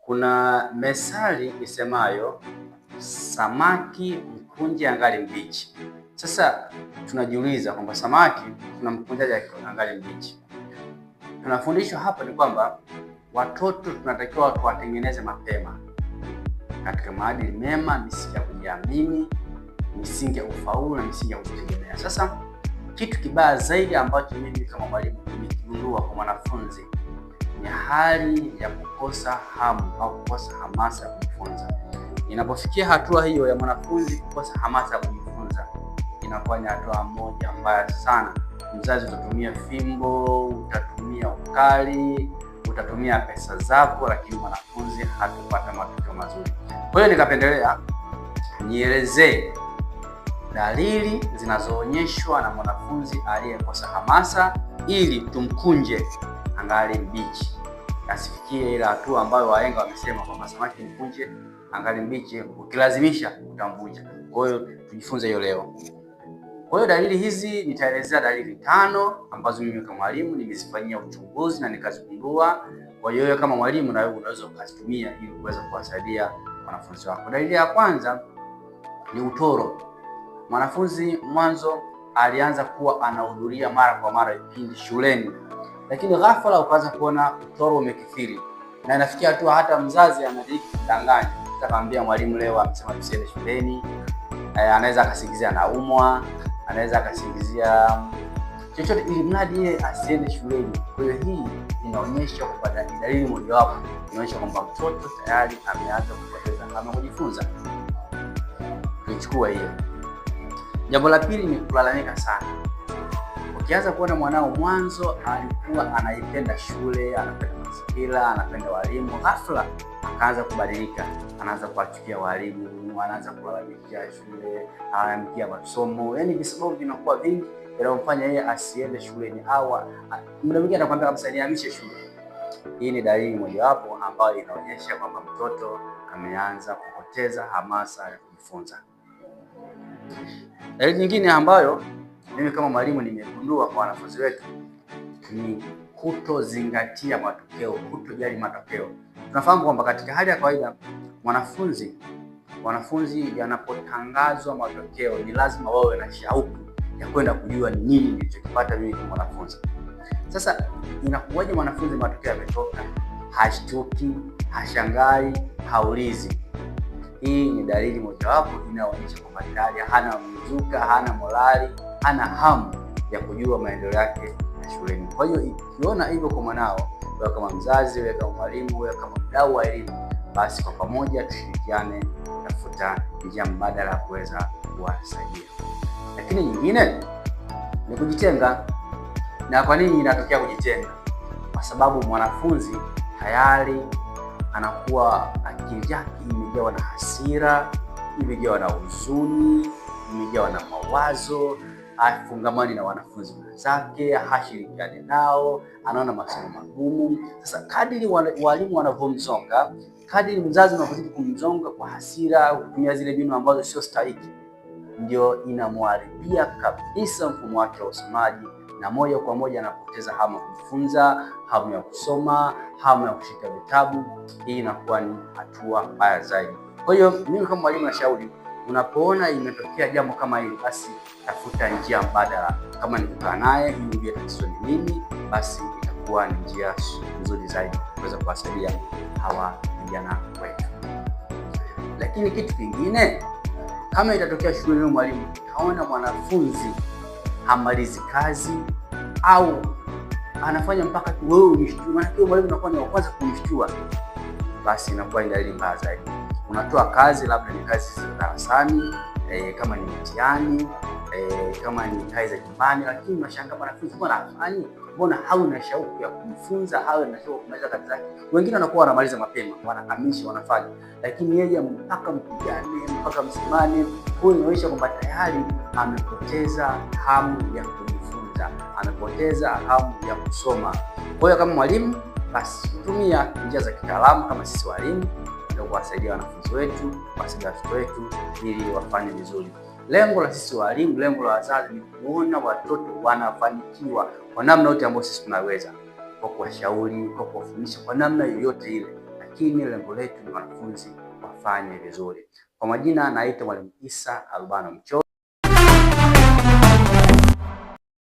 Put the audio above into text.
Kuna methali isemayo samaki mkunje angali mbichi. Sasa tunajiuliza kwamba samaki tunamkunjaje angali mbichi? Tunafundishwa hapa ni kwamba watoto tunatakiwa tuwatengeneze mapema katika maadili mema, misingi ya kujiamini, misingi ya ufaulu na misingi ya kujitegemea. Sasa kitu kibaya zaidi ambacho mimi kama mwalimu nimekigundua kwa mwanafunzi ni hali ya kukosa hamu au kukosa hamasa ya kujifunza. Inapofikia hatua hiyo ya mwanafunzi kukosa hamasa ya kujifunza, inakuwa ni hatua moja mbaya sana. Mzazi utatumia fimbo, utatumia ukali, utatumia pesa zako, lakini mwanafunzi hatupata matokeo mazuri. Kwa hiyo nikapendelea nielezee dalili zinazoonyeshwa na mwanafunzi aliyekosa hamasa ili tumkunje angali mbichi, asifikie ile hatua ambayo wahenga wamesema kwamba samaki mkunje angali mbichi, ukilazimisha utamvunja. Kwa hiyo tujifunze hiyo leo. Kwa hiyo dalili hizi nitaelezea dalili 5 ambazo mimi kama mwalimu nimezifanyia uchunguzi na nikazigundua. Kwa hiyo wewe kama mwalimu na wewe unaweza ukazitumia ili kuweza kuwasaidia wanafunzi wako. Dalili ya kwanza ni utoro. Mwanafunzi mwanzo alianza kuwa anahudhuria mara kwa mara vipindi shuleni, lakini ghafla ukaanza kuona utoro umekithiri, na inafikia hatua hata mzazi anadiriki kudanganya. Atakwambia mwalimu leo amesema tusiende shuleni. Anaweza akasingizia anaumwa, anaweza akasingizia chochote ili mradi yeye asiende shuleni. Kwa hiyo hii inaonyesha kwamba ni dalili mojawapo inaonyesha kwamba mtoto tayari ameanza kupoteza hamu ya kujifunza. Tuichukue hiyo. Jambo la pili ni kulalamika sana. Ukianza kuona mwanao mwanzo alikuwa anaipenda shule, anapenda mazingira, anapenda walimu, ghafla akaanza kubadilika, anaanza kuwachukia walimu, anaanza kulalamikia shule, analalamikia masomo, yaani visababu vinakuwa vingi vinamfanya yeye asiende shuleni, au muda mwingine anakuambia kabisa nihamishe shule. Hii ni dalili mojawapo ambayo inaonyesha kwamba mtoto ameanza kupoteza hamasa ya kujifunza. Dalili nyingine ambayo mimi kama mwalimu nimegundua kwa wanafunzi wetu ni kutozingatia matokeo, kutojali matokeo. Tunafahamu kwamba katika hali ya kawaida wanafunzi yanapotangazwa matokeo ni lazima wawe na shauku ya kwenda kujua ni nini nilichokipata mimi kama mwanafunzi. Sasa inakuwaje mwanafunzi matokeo yametoka, hashtuki, hashangai, haulizi? Hii ni dalili mojawapo inayoonyesha kwamba tayari hana mzuka, hana morali, hana hamu ya kujua maendeleo yake ya shuleni. Kwa hiyo ukiona hivyo kwa mwanao, wewe kama mzazi, wewe kama mwalimu, wewe kama mdau wa elimu, basi kwa pamoja tushirikiane kutafuta njia mbadala ya kuweza kuwasaidia. Lakini nyingine ni kujitenga. Na kwa nini inatokea kujitenga? Kwa sababu mwanafunzi tayari anakuwa akili yake imejawa na hasira, imejawa na huzuni, imejawa na mawazo, hafungamani na wanafunzi wenzake, hashirikiani nao, anaona masomo magumu. Sasa kadiri walimu wanavyomzonga, kadiri mzazi anavyozidi kumzonga kwa hasira, kutumia zile mbinu ambazo sio stahiki, ndio inamharibia kabisa mfumo wake wa usomaji, na moja kwa moja anapoteza hamu ya kujifunza, hamu ya kusoma, hamu ya kushika vitabu. Hii inakuwa ni hatua mbaya zaidi. Kwa hiyo mimi kama mwalimu nashauri, unapoona imetokea jambo kama hili, basi tafuta njia mbadala. Kama ni kukaa naye ili ujue tatizo ni nini, basi itakuwa ni njia nzuri zaidi kuweza kuwasaidia hawa vijana wetu. Lakini kitu kingine, kama itatokea shuleni mwalimu utaona mwanafunzi hamalizi kazi au anafanya mpaka wewe umshtue, maana hiyo mwalimu anakuwa ni wa kwanza kumshtua, basi inakuwa ni dalili mbaya zaidi. Unatoa kazi, labda ni kazi za darasani, kama ni mtihani, kama ni kazi za nyumbani, lakini unashangaa mwanafunzi mbona hafanyi, mbona hauna shauku ya kujifunza, hauna shauku kumaliza kazi zake. Wengine wanakuwa wanamaliza mapema, wanakamilisha, wanafanya, lakini yeye mpaka mpigane, mpaka msimame. Huyu inaonyesha kwamba tayari amepoteza hamu ya kujifunza, amepoteza hamu ya kusoma. Kwa hiyo kama mwalimu, basi tumia njia za kitaalamu kama sisi walimu ndio kuwasaidia wanafunzi wetu, kuwasaidia watoto wetu ili wafanye vizuri. Lengo la sisi walimu, lengo la wazazi ni kuona watoto wanafanikiwa kwa namna yote ambayo sisi tunaweza, kwa kuwashauri, kwa kuwafundisha, kwa namna yoyote ile, lakini Lakini lengo letu ni wanafunzi wafanye vizuri. Kwa majina naitwa Mwalimu Isa Albano Mchoro.